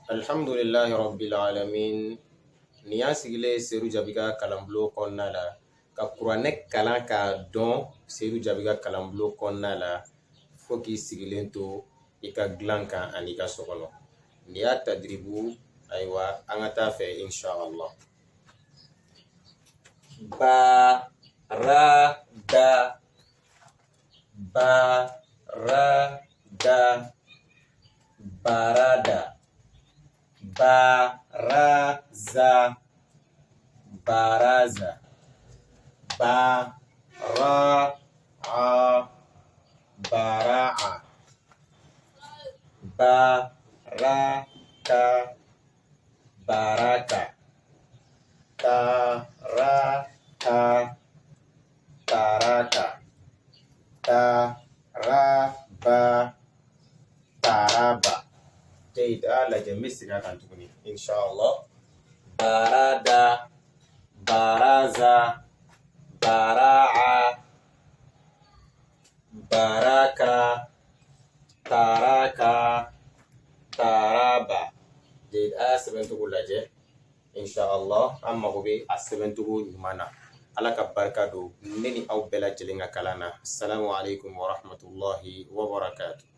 Alhamdulillahi rabbil alamin. Nin y'an sigilen ye Seyidu Jabi ka kalanbulon kɔnɔna la ka kuranɛ kalan k'a dɔn Seyidu Jabi ka kalanbulon kɔnɔna la fo k'i sigilen to i ka dilan kan ani i ka so kɔnɔ. Nin y'a tadiribu ayiwa an ka taa fɛ inshallah. Ba ra da ba ra da barada baraza baraza ba ra a baraa ba ra ka baraka ta ra ta taraka ta ra ba taraba. Jayid a lajɛ n bɛ segin a kan tuguni inshallah. Barada baraza baraa baraka taraka taraba. Jayid a y'a sɛbɛncogo lajɛ inshallah. An mago bɛ a sɛbɛncogo ɲuman na. Ala ka barika don ne ni aw bɛɛ lajɛlen ka kalan na. Assalamu alaikum wa rahmatullahi wa barakatuh.